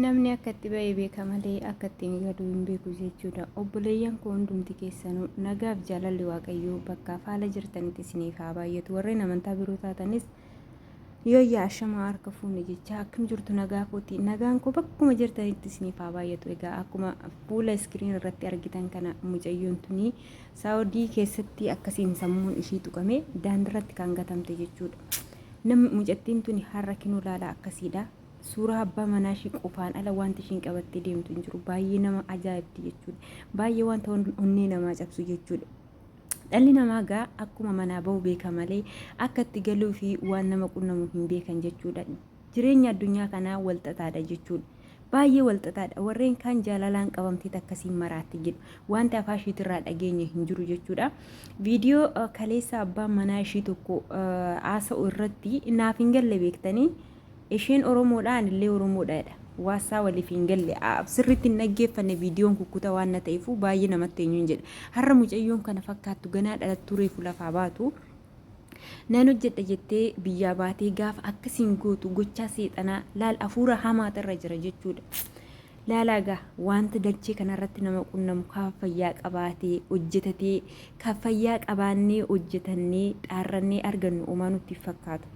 Namni akka itti ba'e beeka malee akka ittiin galu hin beeku jechuudha. Obboleeyyan koo hundumti keessanuu nagaaf jaalalli Waaqayyoo bakkaaf haala jirtanitti isiniif haa baay'atu. Warreen amantaa biroo taatanis yooyyaa ashamaa harka fuune jechaa akkam jirtu nagaa kooti. Nagaan koo bakkuma jirtanitti isiniif haa baay'atu. Egaa akkuma fuula iskiriin irratti argitan kana mucayyoon tuni Saawudii keessatti akkasiin sammuun ishii tuqame daandirratti kan gatamte jechuudha. Namni mucattiin tuni har'a kinoo laala akkasiidha. Suuraa abbaa manaa ishii qofaan ala wanti ishiin qabattee deemtu hin jiru. Baay'ee nama ajaa'ibdi jechuudha. Baay'ee wanta onnee namaa cabsu jechuudha. Dhalli namaa gaa akkuma manaa bahu beeka malee akka itti galuu fi waan nama qunnamu hin beekan jechuudha. Jireenya addunyaa kanaa walxaxaadha jechuudha. Baay'ee walxaxaadha. Warreen kaan jaalalaan qabamteet akkasiin maraatti jedhu. Wanti afaa ishiitirraa dhageenye hin jiru jechuudha. Viidiyoo kaleessa abbaan manaa ishii tokko haasa'u irratti naaf hin galle beektanii. Isheen Oromoodha anillee Oromoodha jedha. Waassaa waliif hin galle. Sirriitti hin dhaggeeffanne viidiyoon kukkuta waan na ta'eefu baay'ee namatti eenyuun jedha. Har'a mucayyoon kana fakkaattu ganaa dhalattuu reefu lafaa baatu. Nan hojjedha jettee biyyaa baatee gaafa akkasiin gootu gochaa seexanaa laal hafuura hamaatu irra jira jechuudha. Laalaa gaa wanta dachee kanarratti nama qunnamu kaa fayyaa qabaatee hojjetatee kan fayyaa qabaannee hojjetannee xaarrannee argannu homaa nutti hin fakkaatu.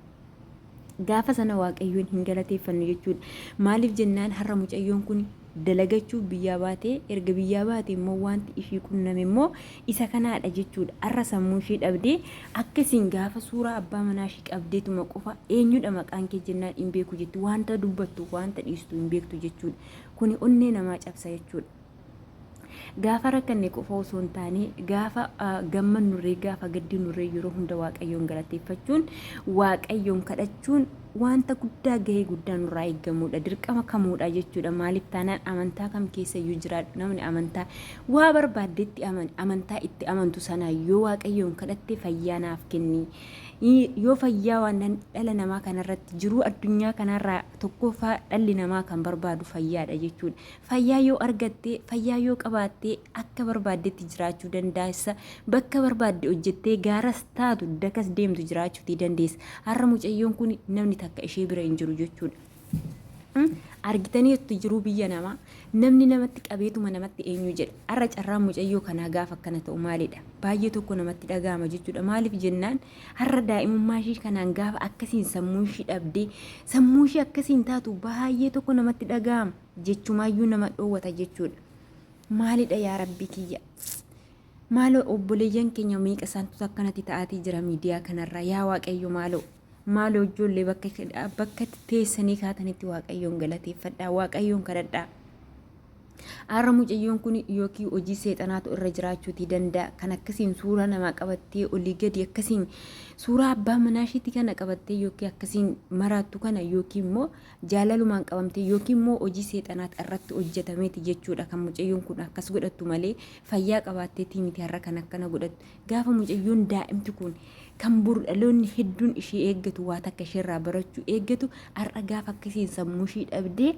Gaafa sana Waaqayyoon hin galateeffannu jechuudha. Maaliif jennaan har'a mucayyoon kun dalagachuuf biyyaa baatee erga biyyaa baate immoo wanti ishii qunname immoo isa kanaadha jechuudha. Har'a sammuu ishii dhabdee akkasiin gaafa suuraa abbaa manaa ishii qabdeetuma qofa eenyudha maqaan kee jennaan hin beeku jetti. Wanta dubbattu wanta dhiistu hin beektu jechuudha. Kuni onnee namaa cabsa jechuudha. Gaafa rakkanne qofa osoo hin taane gaafa gammannurree gaafa gaddinurree yeroo hunda Waaqayyoon galateeffachuun Waaqayyoon kadhachuun wanta guddaa gahee guddaa nurraa eeggamudha. Dirqama kamuudha jechuudha. Maaliif taanaan amantaa kam keessa iyyuu jiraadhu namni amantaa waa barbaaddetti amani amantaa itti amantu sana yoo Waaqayyoon kadhatte fayyaa naaf kenni. Yoo fayyaa waan dhala namaa kanarratti jiruu addunyaa kanarraa tokkoffaa dhalli namaa kan barbaadu fayyaadha jechuudha. Fayyaa yoo argatte, fayyaa yoo qabaatte akka barbaaddetti jiraachuu dandaessa. Bakka barbaadde hojjettee gaaras taatu dakas deemtu jiraachuutii dandeessa. Har'a mucayyoon kun namni takka ishee bira hin jiru jechuudha. Argitaniirtu jiruu biyya namaa namni namatti qabeetuma namatti eenyu jedha. Har'a carraan mucayyoo kanaa gaafa akkana ta'u maalidha? Baay'ee tokko namatti dhaga'ama jechuudha. Maaliif jennaan har'a daa'imummaa ishii kanaan gaafa akkasiin sammuu ishii dhabdee sammuu ishii akkasiin taatu baay'ee tokko namatti dhaga'ama. Jechumaayyuu nama dhoowwata jechuudha. Maalidha yaa rabbii kiyya. Maaloo obboleeyyan keenya meeqa isaantu akkanatti ta'aatii jira miidiyaa kanarraa yaa waaqayyo maaloo. Maaloo ijoollee bakka bakka teessanii kaatanitti waaqayyoon galateeffadhaa waaqayyoon kadhadhaa. Har'a mucayyoon kun yookiin hojii seexanaatu irra jiraachuutii danda'a. Kan akkasiin suuraa namaa qabattee olii gadi akkasiin suuraa abbaa manaa ishiitti kana qabattee yookiin akkasiin maraattu kana yookiin immoo jaalalumaan qabamtee yookiin immoo hojii seexanaat irratti hojjetameeti jechuudha kan mucayyoon kun akkas godhattu malee fayyaa qabaatteetii miti har'a kan akkana godhattu. Gaafa mucayyoon daa'imti kun kan boru dhaloonni hedduun ishee eeggatu waa takka isheerraa barachuu eeggatu har'a gaafa akkasiin sammuu ishii dhabdee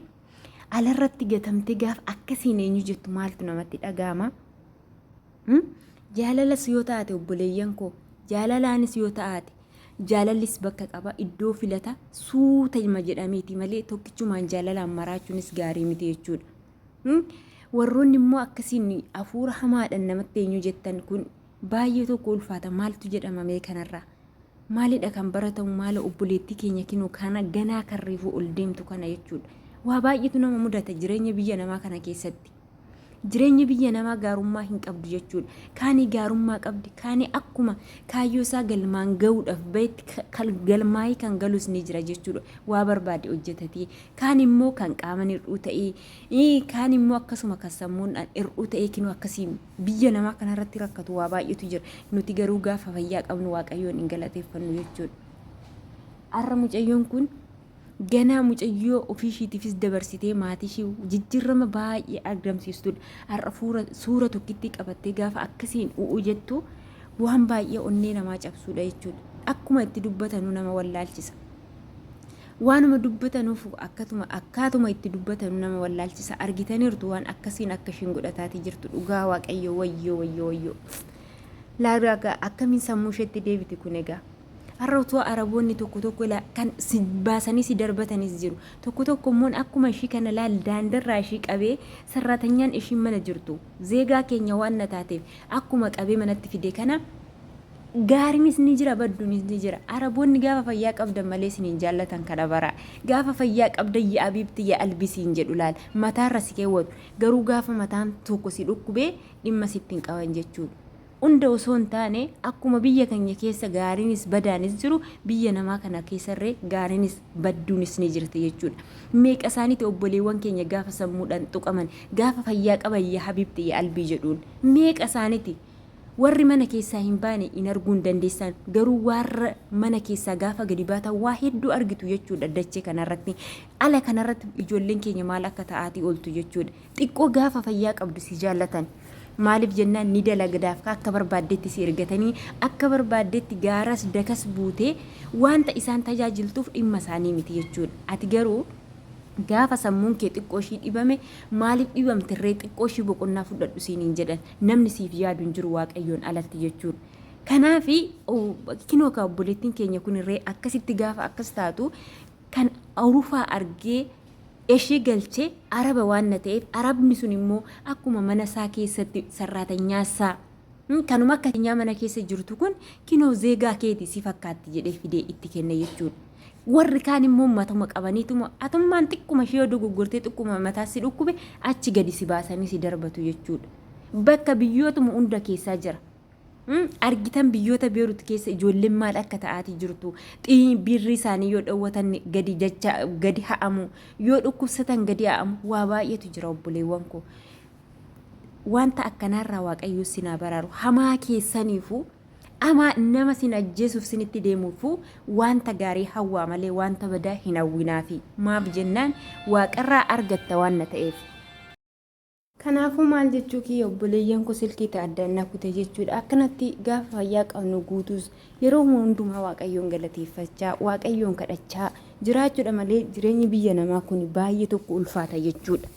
alarratti gatamtee gaafa akkasiin eenyu jettu maaltu namatti dhaga'ama? Jaalalas yoo taate obboleeyyan koo jaalalaanis yoo taate jaalallis bakka qaba iddoo filata suutama jedhameeti malee tokkichumaan jaalalaan maraachuunis gaarii miti jechuudha. Warroonni immoo akkasiin hafuura hamaadhaan namatti eenyu jettan kun baay'ee tokko ulfaata maaltu jedhama mee kanarraa? Maalidha kan baratamu maala obboleettii keenya kinoo kana ganaa kan reefuu ol deemtu kana jechuudha. Waa baay'eetu nama mudata jireenya biyya namaa kana keessatti. Jireenyi biyya namaa gaarummaa hin qabdu jechuudha. Kaanii gaarummaa qabdi, kaanii akkuma kaayyoo isaa galmaan gahuudhaaf bahetti galmaa'ee kan galus ni jira jechuudha. Waa barbaade hojjetatee, kaan immoo kan qaaman hir'uu ta'ee, kaan immoo akkasuma kan sammuun hir'uu ta'ee kinoo akkasii biyya namaa kanarratti rakkatu waa baay'eetu jira. Nuti garuu gaafa fayyaa qabnu Waaqayyoon hin galateeffannu jechuudha. Har'a mucayyoon kun Ganaa mucayyoo ofii ishiitiifis dabarsitee maatii ishii jijjiirrama baay'ee argamsiistudha. Har'a fuura suura tokkittii qabattee gaafa akkasiin u'u jettu waan baay'ee onnee namaa cabsuudha jechuudha. Akkuma itti dubbatanu nama wallaalchisa. Waanuma dubbatanuuf akkatuma akkaatuma itti dubbatanu nama wallaalchisa. Argitaniirtu waan akkasiin akka ishiin godhataatii jirtu dhugaa waaqayyo wayyoo wayyoo wayyoo. Laagaa akkamiin sammuu isheetti deebiti kun egaa. Har'a utuu Araboonni tokko tokko ilaa kan si baasanii si darbatanis jiru. Tokko tokko immoo akkuma ishii kana laal daandirraa ishii qabee sarraatanyaan ishiin mana jirtu. Zeegaa keenya waan na taateef akkuma qabee manatti fide kana gaariinis ni jira badduunis ni jira. Araboonni gaafa fayyaa qabdan malee isin hin jaallatan kana baraa. Gaafa fayyaa qabdan ya abiibti ya albisiin jedhu laal mataarra si keewwatu. Garuu gaafa mataan tokko si dhukkubee dhimma sitti hin qaban jechuudha. Hunda osoo hin taane akkuma biyya keenya keessa gaariinis badaanis jiru biyya namaa kana keessarree gaariinis badduunis ni jirti jechuudha. Meeqa isaaniiti obboleewwan keenya gaafa sammuudhaan tuqaman gaafa fayyaa qaban ya habiibti ya albii jedhuun meeqa isaaniiti warri mana keessaa hin baane hin arguu hin dandeessan garuu warra mana keessaa gaafa gadi baatan waa hedduu argitu jechuudha dachee kanarratti ala kanarratti ijoolleen keenya maal akka ta'aatii ooltu jechuudha. Xiqqoo gaafa fayyaa qabdu si jaallatan. Maaliif jennaan ni dalagdaaf akka barbaaddetti si ergatanii akka barbaaddetti gaaras dakas buutee wanta isaan tajaajiltuuf dhimma isaanii miti jechuudha. Ati garuu gaafa sammuun kee xiqqoo ishii dhibame maaliif dhibamterree xiqqoo ishii boqonnaa fudhadhu siin hin jedhan namni siif yaadu hin jiru waaqayyoon alatti jechuudha. Kanaafi kinoo ka obboleettiin keenya kunirree akkasitti gaafa akkas taatu kan urufaa argee eshii galche araba waan na ta'eef arabni sun immoo akkuma mana isaa keessatti sarraatanyaa isaa kanuma akka keenyaa mana keessa jirtu kun kinoo zeegaa keeti si fakkaatti jedhee fidee itti kenne jechuudha. Warri kaan immoo matuma qabaniituma atummaan xiqquma ishee yoo dogoggortee xiqquma mataa si dhukkube achi gadi si baasanii si darbatu jechuudha. Bakka biyyootuma hunda keessaa jira. Argitan biyyoota Beerut keessa ijoolleen maal akka ta'aatii jirtu birri isaanii yoo dhowwatan gadi jecha gadi ha'amu yoo dhukkubsatan gadi ha'amu waa baay'eetu jira obboleewwan koo. Wanta akkanaarraa waaqayyo sin haa baraaru hamaa keessaniifu amaa nama sin ajjeesuuf sinitti deemuufu wanta gaarii hawwaa malee wanta badaa hin hawwinaafi maaf jennaan waaqarraa argatta waan na ta'eef. Kanaafuu maal jechuu kiyya obboleeyyan koo silkii ta addaan na kute jechuudha. Akkanatti gaafa fayyaa qabnu guutuus yeroo hundumaa Waaqayyoon galateeffachaa, Waaqayyoon kadhachaa jiraachuudha malee jireenyi biyya namaa kun baay'ee tokko ulfaata jechuudha.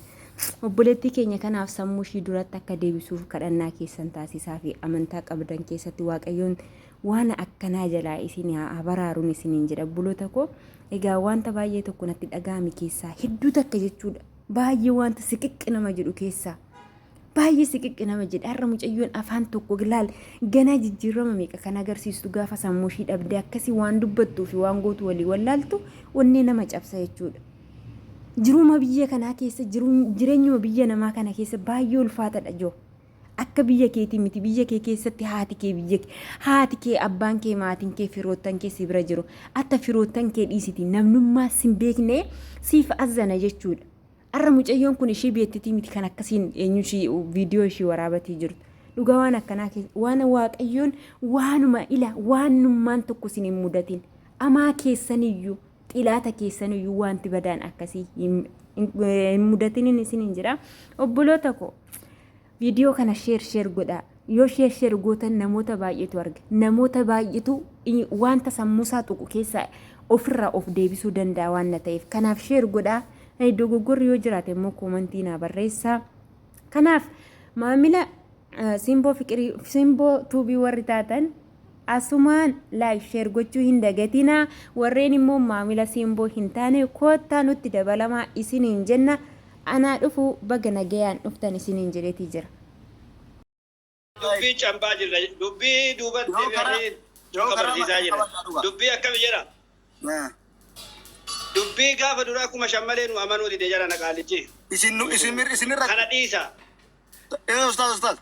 Obboleettii keenya kanaaf sammuu ishii duratti akka deebisuuf kadhannaa keessan taasisaa fi amantaa qabdan keessatti Waaqayyoon waan akkanaa jalaa isin haa baraaruun isiniin jedha obboloota koo. Egaa wanta baay'ee tokko natti dhaga'ame keessaa hedduu takka jechuudha. Baay'ee wanta siqiqqi nama jedhu keessaa. Baay'ee siqiqqi nama jedha. Har'a mucayyoon afaan tokko laal ganaa jijjiirama meeqa kan agarsiistu gaafa sammuu ishii dhabde akkasii waan dubbattuu fi waan gootu walii wallaaltu onnee nama cabsa jechuudha. Jiruma biyya kanaa keessa jireenyuma biyya namaa kana keessa baay'ee ulfaatadha joo. Akka biyya keetii miti biyya kee keessatti haati kee biyya kee haati kee abbaan kee maatiin kee firoottan kee si bira jiru. Atta firoottan kee dhiisiti namnummaa sin beekne siif azzana jechuudha. Arra mucayyoon kun ishee beektitii miti kan akkasiin eenyu ishii viidiyoo ishii waraabatii jirtu. Dhugaa waan akkanaa keessa waan waaqayyoon waanuma ila waanummaan tokko sin hin mudatin. Amaa keessaniyyuu xilaata keessaniyyuu wanti badaan akkasii hin mudatinin isin hin jira. Obboloota koo viidiyoo kana sheer sheer godhaa. Yoo sheer sheer gootan namoota baay'eetu arga. Namoota baay'eetu wanta sammuusaa tuqu keessaa ofirraa of deebisuu danda'a waan na ta'eef. Kanaaf sheer godhaa. Dogoggorri yoo jiraate immoo koomantii naa barreessaa. Kanaaf maamila Simboo Fiqirii Simboo Tuubii warri taatan asumaan like share gochuu hin dagatinaa. Warreen immoo maamila Simboo hin taane koottaa nutti dabalamaa isiniin jenna. Anaa dhufu baga nagayaan dhuftan isiniin jedheetii jira. Dubbii cambaa jirra. Dubbii duubatti Yoo karaa deebi'anii yoo nu karaa kabarsiisaa maqaa jira. qabadhaa dhugaa. Dubbii akkami jedha? Dubbii gaafa duraa 5000 malee nu amanuu dide jara na qaalichi. Isin nu isin mir isin irra Kana dhiisa. ee ustaaz ustaaz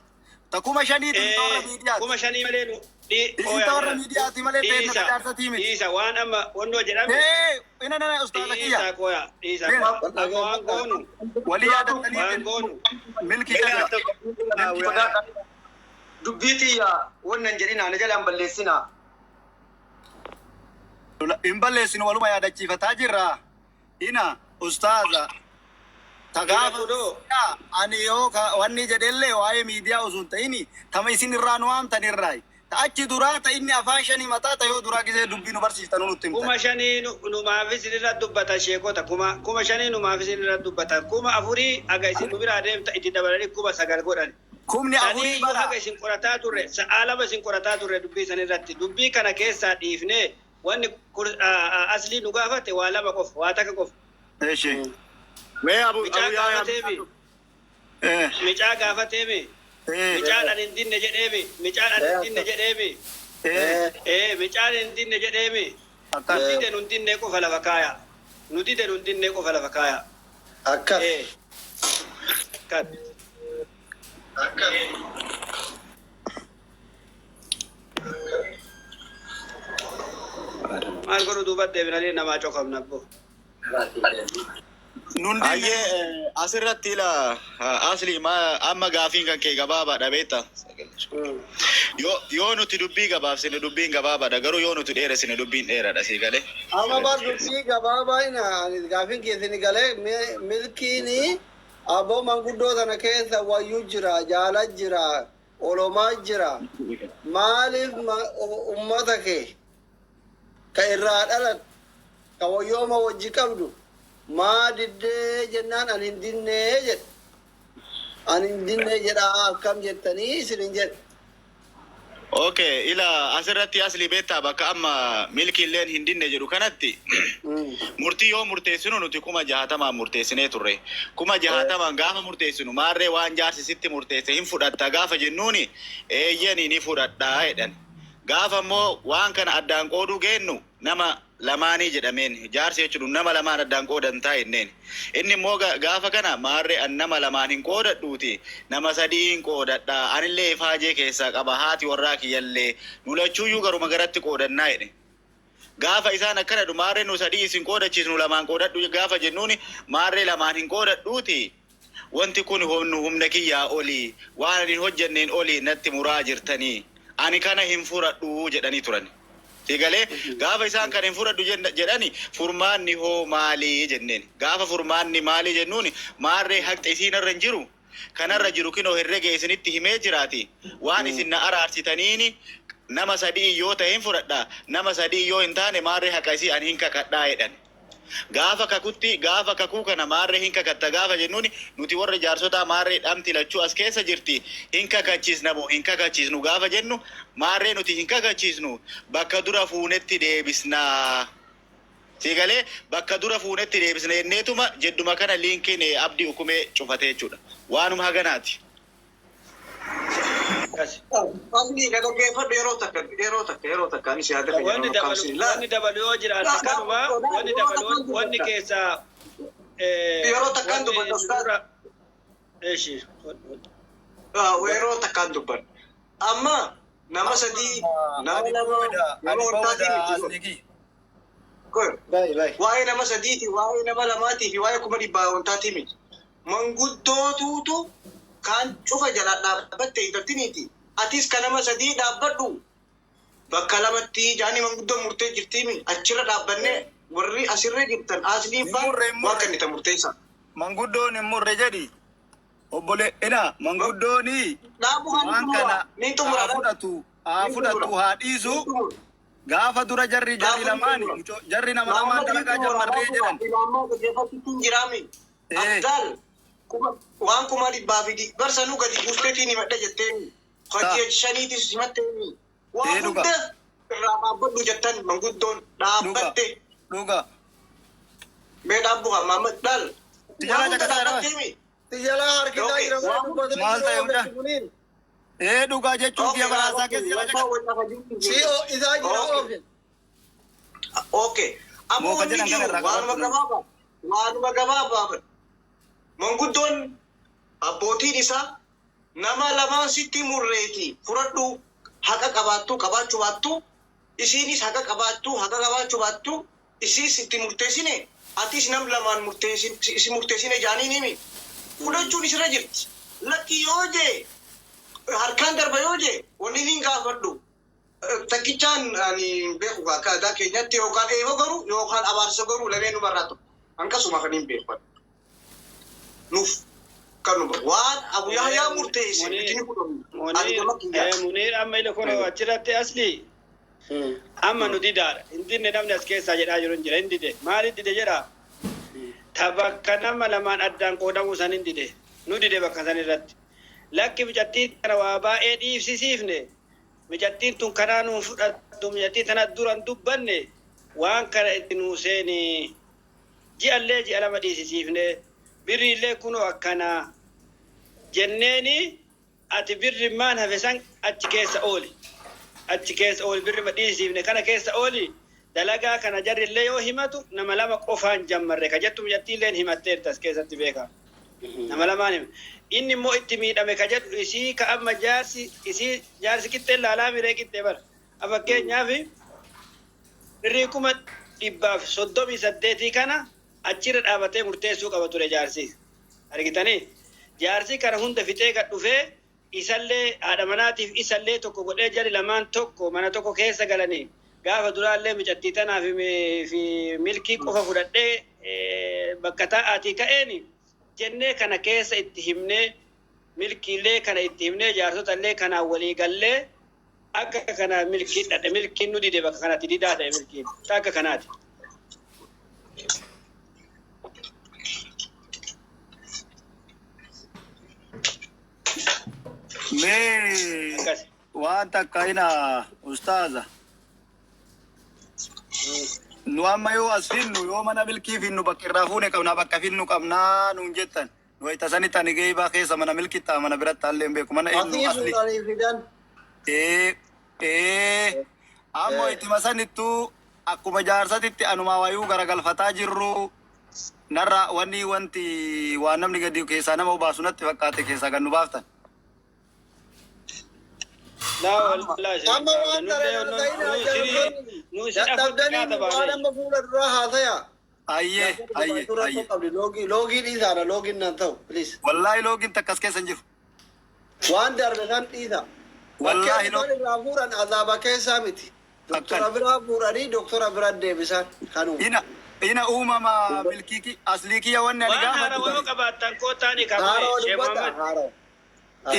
ta 5000 tun ta warra Ee, miidiyaati. 5000 malee nu dhi Isin ooya ta warra jara. miidiyaati malee ta'e na Dhiisa. jaarsatii miti. Dhiisa waan amma wannoo jedhame. Ee ina nana ustaaza kiyya. Dhiisa qoya. Dhiisa Mee qoya. Amma waan goonu. walii yaadattanii Waan goonu. milkii jala. Milkii Sodaadha. Dubbii tiyya wannan jedhina na jalaan balleessinaa. Hin balleessinu waluma yaadachiifataa jirra. Ina ustaaza ta Ina gaafa kunoo. ani yoo ka wanni jedhellee waa'ee miidiyaa osoo hin ta'ini tama isin irraa nu waamtan irraayi. Ta achi duraa ta inni afaan shanii mataa ta yoo duraa gisee dubbii nu barsiiftanu nutti himtan. 5000 numaaf isin irra dubbatan sheekota 5000 numaaf isin irra dubbatan 4000 haga isin nu biraa deemta itti dabalanii 9000 godhan. Kumni afurii Saniiyyuu bara. haga isin qorataa turre sa'aa lama isin qorataa turre dubbii san irratti dubbii kana keessaa dhiifnee. Wanni aslii nu gaafate waa lama qofa, waa takka qofa. Eshi. Mee abu Micaa abu yaa gaafateemi. Micaa gaafateemi. Micaan ani hin dinne jedheemi. Micaan ani hin dinne jedheemi. Micaan hin dinne jedheemi. Akkas. Nu dide nun dinne qofa lafa kaaya. Nu dide nun dinne qofa lafa kaaya. Akkas. Akkas. Maal godhu duuba deebinanii namaa cokabna abbo. Nun dinne. Ayyee, asirratti ila asli amma gaafiin kan kee gabaabaadha beektaa? Yoo nuti dubbii gabaabsine dubbiin gabaabaadha, garuu yoo nuti dheeressine dubbiin dheeraadha, sii galee. Amma bar dubbii gabaabaa ina gaafiin keessini galee milkiini aboo manguddoo sana keessa wayyuu jira, jaala jira, olomaa jira. Maaliif ummata kee ka irraa dhalat ka wayyooma wajji qabdu maa diddee jennaan ani hin dinnee jedhe. Ani hin dinnee jedha, akkam jettanii isin hin jedhe. Okay, ila asirratti asli beektaa, bakka amma milkiilleen hin dinne jedhu kanatti murtii yoo murteessinu nuti 60,000 murteessinee turre. 60,000 gaafa murteessinu, maarree waan jaarsi sitti murteesse hin fudhatta gaafa jennuuni, eeyyanii ni fudhadhaa jedhan. Gaafa immoo waan kana addaan qooduu geennu nama lamaanii jedhameen, jaarsi jechuun nama lamaan addaan qoodan taa jenneen. Inni immoo gaafa kana, maarree an nama lamaan hin qoodadhuuti, nama sadiin qoodadha, anillee ifaajee keessaa qaba, haati warraa kiyyallee, nu lachuuyyuu garuma garatti qoodannaa jedhe. Gaafa isaan akkana jedhu, maarree nu sadii isin qoodachiisnu, lamaan qoodadhu gaafa jennuuni, maarree lamaan hin qoodadhuuti, wanti kun humna kiyyaa olii, waan ani hin hojjenneen olii natti muraa jirtanii, ani kana hin fudhadhu jedhanii turan. Sigalee gaafa isaan kan hin fudhadhu jedhani, furmaanni hoo maalii jenneen. Gaafa furmaanni maalii jennuuni, maarree haqxi isiin irra hin jiru. Kanarra jiru kinoo herrega isinitti himee jiraati. Waan isin na araarsitaniini nama sadii yoo ta'e hin fudhadha. Nama sadii yoo hin taane, maarree haqa isii ani hin kakadhaa jedhan. Gaafa kakutti, gaafa kakuu kana, maarree hin kakatta gaafa jennuuni, nuti warri jaarsotaa maarree dhamti lachuu as keessa jirti, hin kakachiisna moo hin kakachiisnu gaafa jennu, maarree nuti hin kakachiisnu, bakka dura fuunetti deebisnaa. Siigalee bakka dura fuunetti deebisna jenneetuma jedduma kana liinkiin abdii ukumee cufate jechuudha. Waanuma haganaati. Akkas. Asli na dhaggeeffadhu yeroo takka, yeroo takka, yeroo takka anis yaada kan Wanni yeroo dabalu kamsin laa. Wanni dabalu yoo jiraate kanuma, wanni dabalu wanni keessaa Yeroo takkaan wanni dubbadha, ustaaz. Eshi. Yeroo takkaan dubbadha. Amma nama sadii, nama Ani lama, booda nama ani booda wantaatii miti. asli. Bay bay. Waa'ee nama sadiiti, waa'ee nama lamaatii fi waa'ee 100,000 wantaatii miti. Manguddootuutu kaan cufa jala dhaabbatte intaltiniiti. Atis ka nama sadii dhaabbadhu. Bakka lamatti jaanii manguddoon murtee jirtiimi. Achirra dhaabbannee warri asirra jirtan asliin faa Hin murre, hin waan murre. kennita murteessa. Manguddoon hin murre jedhi. Obbole ina manguddooni Dhaabu kan waan kana ni xumura. haa fudhatu, haa fudhatu, haa dhiisu. Gaafa dura jarri lamaan jarri nama lamaan dalagaa jammarree jedhan. Jiraami. Abdaal waan 100,000 fi barsanuu gadi buusteetiin himadha jetteemi. Hojii shaniitis himatteemi. Waa Dhuga. hunda irraa dhaabbadhu jettan manguddoon dhaabbatte. Dhuga. Mee dhaabbu haa Maamad dhaal. Jalaa Waa hunda caqasaa jira. dhaabbatteemi. Jalaa harkisaa jira. Maal ta'e hunda? Dhugaa jechuun biyya baraasaa keessa jala caqasa. Si isaa jira oofe. Okay. Amma Mooka wanni jedhan kana jiru irraa waanuma qabadhu. gabaabaa. Waanuma gabaabaa. Manguddoon abbootiin isaa nama lamaan sitti murreeti fudhadhu, haqa qabaattu qabaachuu baattu, isiinis haqa qabaattu haqa qabaachuu baattu, isiis itti murteessine, atis nam lamaan murteessin si murteessine jaaniin himi fudhachuun isirra jirti. Lakki yoo jee, harkaan darba yoo jee, wanni niin gaafadhu takkichaan ani hin beeku, akka aadaa keenyatti yookaan eeboo garuu yookaan abaarsa garuu lameen numarraa tokko hanqasuma kan hin beeku nuuf kanuma waan Abu Yahyaa murteesse nuti ni fudhannu. Ani gama kiyyaa. Muniir, amma ila kun achirratti asli amma nu didaadha. Hin dinne namni as keessaa jedhaa jiru hin jira. Hin dide. Maaliif dide jedha? Ta bakka nama lamaan addaan qoodamuu san hin dide. Nu dide bakka san irratti. Lakki, micattiin kana waa baay'ee dhiibsisiifne. Micattiin tun kanaa nuun fudhattu, micattii tana duran dubbanne. Waan kana itti nuu seeni, ji'allee ji'a lama dhiisisiifne, birriillee kunoo akkana jenneeni. Ati birrimmaan hafe san achi keessa ooli, achi keessa ooli, birrima dhiisisiifne kana keessa ooli. Dalagaa kana jarrillee yoo himatu nama lama qofaan jammarre ka jettu mucattiilleen himatteerti as keessatti beeka. Nama lamaan hime. Inni immoo itti miidhame ka jedhu isii ka amma jaarsi isii jaarsi qixxeen laalaa miree qixxee bara. Fakkeenyaaf, birrii 138,000 kana achirra dhaabatee murteessuu qaba ture jaarsi. Argitanii? Jaarsi kana hunda fixee gad dhufee isallee haadha manaatiif isallee tokko godhee, jari lamaan tokko mana tokko keessa galanii, gaafa duraallee micattii tanaa fi Milkii qofa fudhadhee bakka taa'aatii ka'eeni jennee kana keessa itti himnee, Milkiillee kana itti himnee, jaarsotallee kanaan walii gallee akka kana Milkii dhadhe. Milkiin nu dide. Bakka kanatti didaa ta'e Milkiin akka kanaati. Mee Akkas. waan takka ina ustaaza. Nu amma yoo as finnu, yoo mana Milkii finnu, bakka irraa fuune qabnaa, bakka finnu qabnaa nuun jettan. Nu wayita sanitti ani geebaa keessa mana Milkittaa mana biratti allee hin beeku. Mana eenyu Asii asli. fuudhanii fidan. Ee, ammoo itti sanittuu akkuma jaarsatitti anumaa wayuu garagalfataa jirru narra wanni wanti waan namni gadi keessaa nama obaasu natti fakkaate keessaa kan nu baaftan. Laa wallaahi. Amma waan nullee tare ta'in nu sirii nu isin afur dadhabdanii xiqqaata waan baane. Amma fuula duraa haasaya. Ayyee ayyee ayyee. Qabdi loogii loogii dhiisaadha, loogiin naan ta'u, please. Wallaahi loogiin takkas keessa hin jiru. Waan darbe san dhiisa. Wallaahi Bakkeen isaan irraa fuudhan azaaba keessaa miti. Doktora Akkan. Biraa fuudhanii doktora bira deebisan kanuma. Ina uumama Milkii aslii kiyya wanni ani Waan gaafadhu haarawaa yoo qabaattan kootaani kabaye Haarawa Shee dubbadha Muhammad. haarawa.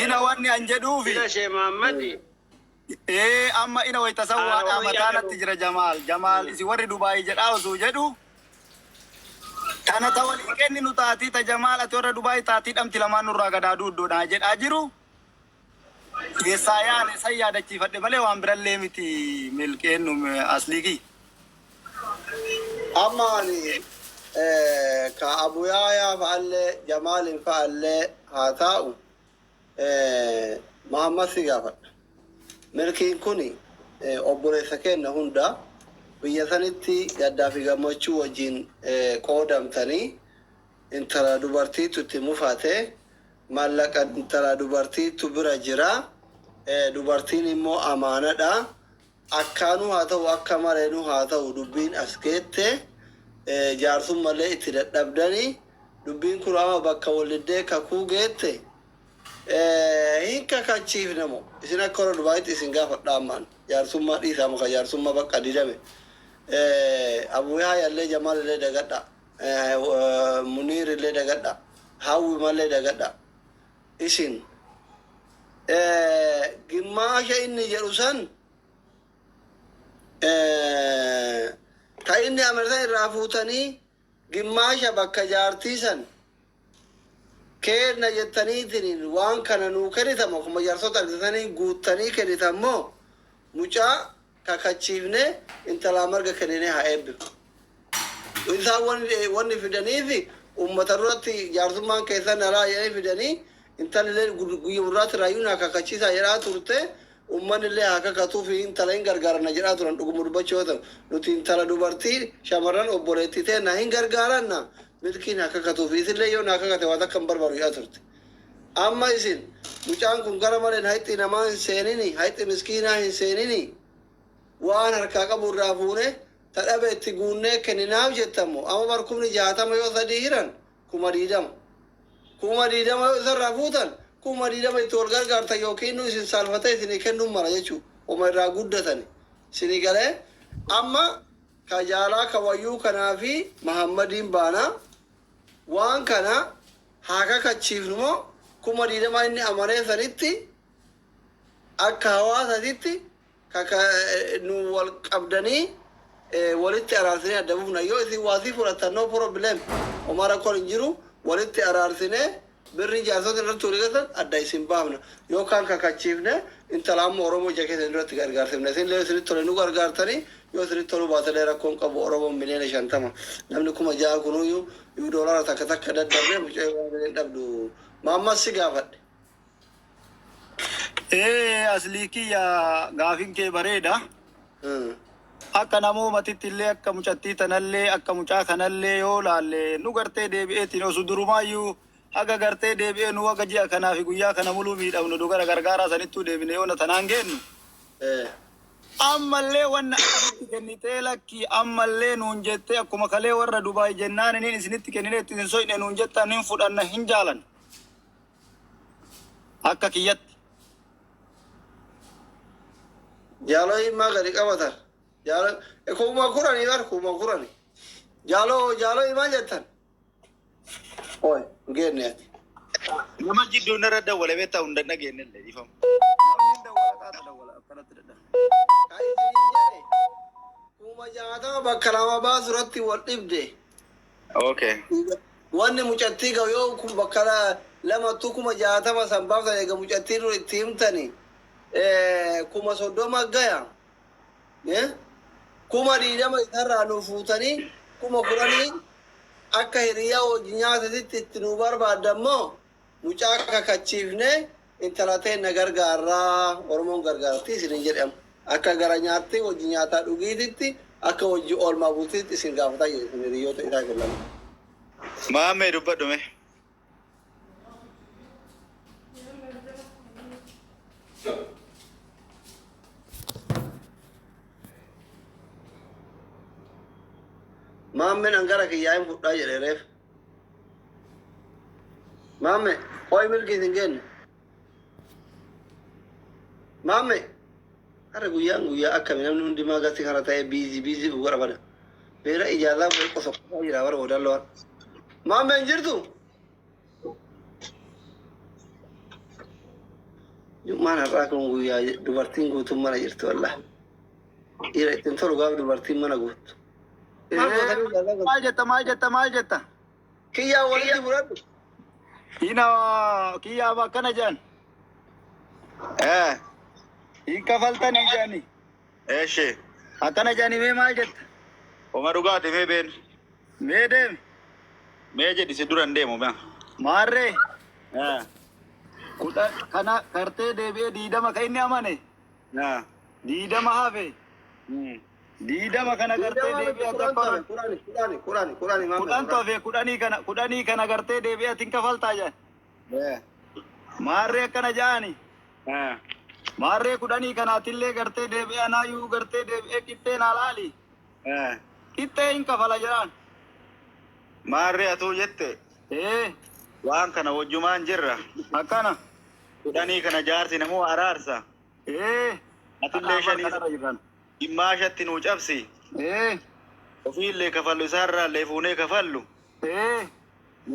Ina wanni an jedhuufi Ila Shee Muhammad. Ee, amma ina wayita san waa Haarawa dhaamataa natti yaadatu. jira. Jamaal, Jamaal, isin warri Dubaayii jedhaa osoo jedhu tana ta walii kenninu taatii ta Jamaal, ati warra Dubaayii taatii dhamti lamaan nurraa gadaa duuddoodha jedhaa jiru keessaa yaane san yaadachiifadhe malee waan birallee miti, Milkeennu aslii kiyya. Amma ani ka Abu Yaayaa fa'allee Jamaalin fa'allee haa taa'u, Muhammad si gaafadha. Milkiin kun obboleessa keenya hunda biyya sanitti gaddaa fi gammachuu wajjin qoodamtanii, intala dubartiitu itti mufate, maallaqa intala dubartiitu bira jira. Dubartiin immoo amaanadha. Akkaanuu haa ta'u, akka mareenuu haa ta'u, dubbiin as geette, jaarsummallee itti dadhabdanii, dubbiin kun amma bakka waliddee kakuu geette, hin kakachiifne moo isin akka warra Dubaayitti isin gaafadha. Ammaan jaarsummaa dhiisaa maka jaarsummaa bakka didame. Abu Yahya Jamaal illee dagadha, Muniir illee dagadha, Hawwi mallee dagadha. Isin gimmaasha inni jedhu san ta inni amartan irraa fuutanii, gimmaasha bakka jaartii san kenna jettaniitiin waan kana nuu kennitamo, akkuma jaarsota argitanii guuttanii kennitammoo, mucaa kakachiifne intalaa marga kenninee haa eebbifu. Isaan wanni fidaniifi uummata duratti jaarsummaan keessan alaa jedhanii fidanii, intalli guyya murraatti raayyuu naa kakachiisaa jedhaa turte, uummanni illee haa kakatuu fi intala hin gargaaranna jedhaa turan. Dhuguma dubbachuu yoo ta'u, nuti intala dubartii shamarran obboleettii ta'e na hin gargaaranna, Milkiin haa kakatuu fi isillee yoo naa kakate waan takka hin barbaadu jedhaa turte. Amma isin mucaan kun gara maleen hayxii namaa hin seenini, hayxi miskiinaa hin seenini, waan harkaa qabu irraa fuune ta dhabe itti guunnee kenninaaf jettamo. Amma bar 60,000 yoo sadii hiran 20,000. 20,000 yoo isarraa fuutan, 20,000 itti wal gargaartan yookiin nu isin saalfatee isinii kennuun mala jechuu oma irraa guddatani. Isinii galee? Amma ka jaalaa ka wayyuu kanaa fi Mahammadiin baanaa waan kana haa kakachiifnu moo, 20,000 inni amanee sanitti akka hawaasatitti kaka nu wal qabdanii walitti araarsinee adda buufna? Yoo isin waasii fudhattan, no problem, homaa rakkoon hin jiru, walitti araarsinee. Birrii jaarsota irratti walii galtan adda isin baafna. Yookaan kakachiifne intala amma Oromoo ija keessan duratti gargaarsifna. Isin illee isinitti tole nu gargaartanii, yoo isinitti toluu baatelee rakkoon qabu. Oromoon 50,000,000, namni 6,000 kunuyyuu yoo doolaara takka takka daddarbee mucayyoo waan hin dhabdu. Maammas si gaafadhe. Ee, aslii kiyya, gaafin kee bareeda. Akka namoomatitti illee, akka mucattii tanallee, akka mucaa kanallee yoo laalle, nu gartee deebi'eetiin osu durumaayyuu haga gartee deebi'ee nu haga ji'a kanaa fi guyyaa kana muluu miidhamnu nu gara gargaaraa sanittuu deebine yoona tanaan geennu. Ammallee wanna akkasitti kennitee lakki ammallee nuun jettee, akkuma kalee warra Dubaay jennaan inin isinitti kennine itti hin soyne nuun jettan, hin fudhanna hin jaalan. Akka kiyyatti. Jaaloo himaa gadi qabatan. Jaaloo 10,000 bar 10,000. Jaaloo, jaaloo himaa jettan. Oi, hin geenne ati. Nama jidduun irra dawwale beektaa, hunda dhageenye illee dhiifama. Namni hin dawwala, qaata dawwala akkanatti dadhaba. Kan isiniin jedhe 60,000 bakka lama baasu irratti wal dhibde. Wanni mucattii ga'u yoo kun bakka lamattuu 60,000 san baaftan, eega mucattii dura itti himtani 30,000 gaya. 20,000 isarraa nu fuutanii 10,000 akka hiriyaa hojii nyaatatitti itti nu barbaadammoo mucaa kakachiifne intala teenna gargaarraa, Oromoon gargaarti isinin jedhamu. Akka gara nyaattee hojii nyaataa dhugiititti, akka hojii oolmaa bultiitti isin gaafataa jiru isin hiriyoota isaa kennan. Maammee, dubbadhu mee. Maammeen angara kiyyaa hin fudhaa jedhe reef. Maamme, hooyi, milkii isin kenne. Maamme, har'a guyyaan guyyaa akkami? Namni hundi maagasti kana ta'e busy busy godha bada. Beera ijaazaa bo'ee qosoqosaa jira bara boodalloo. Maamme, hin jirtu? Jummaan har'aa kun guyyaa dubartiin guutuun mana jirtu wallah. Dhiira ittiin tolu gaaf dubartiin mana guuttu. Maal gootanii ijaazaa godhu? Maal jetta, maal jetta, maal jetta? Kiyyaa walitti fudhadhu. Ina kiyyaaf akkana jedhan. Hin kafaltanii jedhani. Eeshi. Akkana jedhani, mee maal jetta? Oma dhugaati, mee been. Mee deemi. Mee jedhi, si dura hin deemu mee. Maarree kudha kana kartee deebi'ee 20 ka inni amane 20 hafe, 20 kana gartee deebi'ee ati Kudhan akka tafe, kudhani, kudhani, kudhani, kudhani, maamme. 10 hafe, 10 kana gartee deebi'ee ati hin kafaltaa jedhan. Maarree akkana jedhani. Maarree 10 kanaatillee gartee deebi'ee anaayyuu gartee deebi'ee qixxee naa laali. Qixxee hin kafala jedhaan. Maarree atuu jette Ee. waan kana wajjumaan jirra. Akkana. 10 kana jaarsi namoo araarsa. Ee. Atillee shanii Kanarra jirran. dhimmaashatti nuu cabsi. Ee. Ofiillee kafallu, isaarraallee fuunee kafallu. Ee.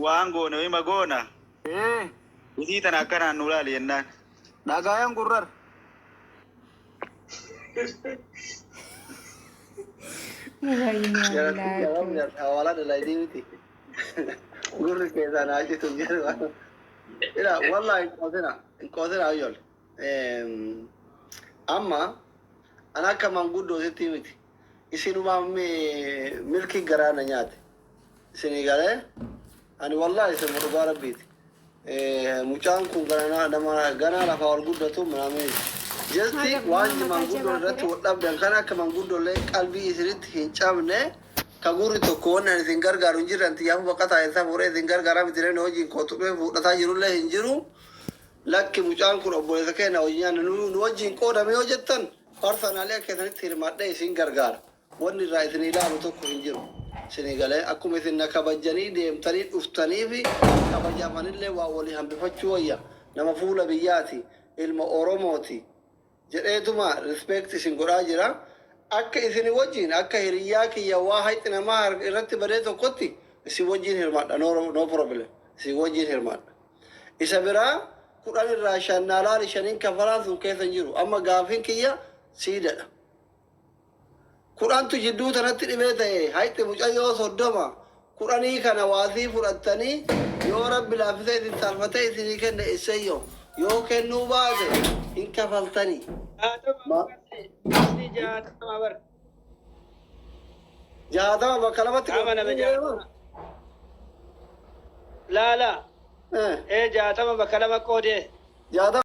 Waan goone hima goona. Ee. Isii tana akkanaan nu laali jennaan. Dhagaayaan gurrar. Hawaalaa dalaydii miti. Gurri keessaa naa citu jedhu. Ila wallahi hin qoosina, hin qoosina ayyool. Amma an akka manguddootitti miti. Isinumaa milkii garaa na nyaate. Isinii galee ani wallahi isin dhugaa rabbiiti. Mucaan kun ganaa nama ganaa lafaa ol guddatu minaamin. Just waan manguddoo irratti wal dhabdan kan akka manguddollee qalbii isinitti hin cabne, ka gurri tokko wanni ani isin gargaaru hin jirre, anti yaafu baqataa isaa fuudhee isin gargaaraa miti, namni hojiin kootu dhufee fuudhataa jirullee hin jiru. Lakki, mucaan kun obboleessa keenya hojii nyaanne nu wajjin qoodame yoo jettan, personally akka isinitti hirmaadhee isin gargaara. Wanni irraa isin ilaalu tokko hin jiru. Isinii galee akkuma isin na kabajjanii deemtanii dhuftanii fi kabajamanillee waa walii hambifachuu wayya. Nama fuula biyyaati, ilma Oromooti jedheetuma respect isin godhaa jira. Akka isin wajjin akka hiriyyaa kiyya waa hayxi namaa irratti badee tokkotti isin wajjin hirmaadha. No, no problem. Isin wajjin hirmaadha. Isa biraa 10 irraa shan naa laali, shaniin kafalaan sun keessa hin jiru. Amma gaafiin kiyya siidadha. 10tu jidduu tanatti dhibee ta'e, hayxi mucayyoo 30. 10 kana waasii fudhattanii yoo Rabbi laaffisee isin saalfatee isinii kenne isseyyoo yoo kennuu baate hin kafaltanii. 60 Ma asli 60 bar. 60 bakka lamatti Qaama nama qoodanii 60. Laala. Eh. Ee 60 bakka lama qoodee. 60.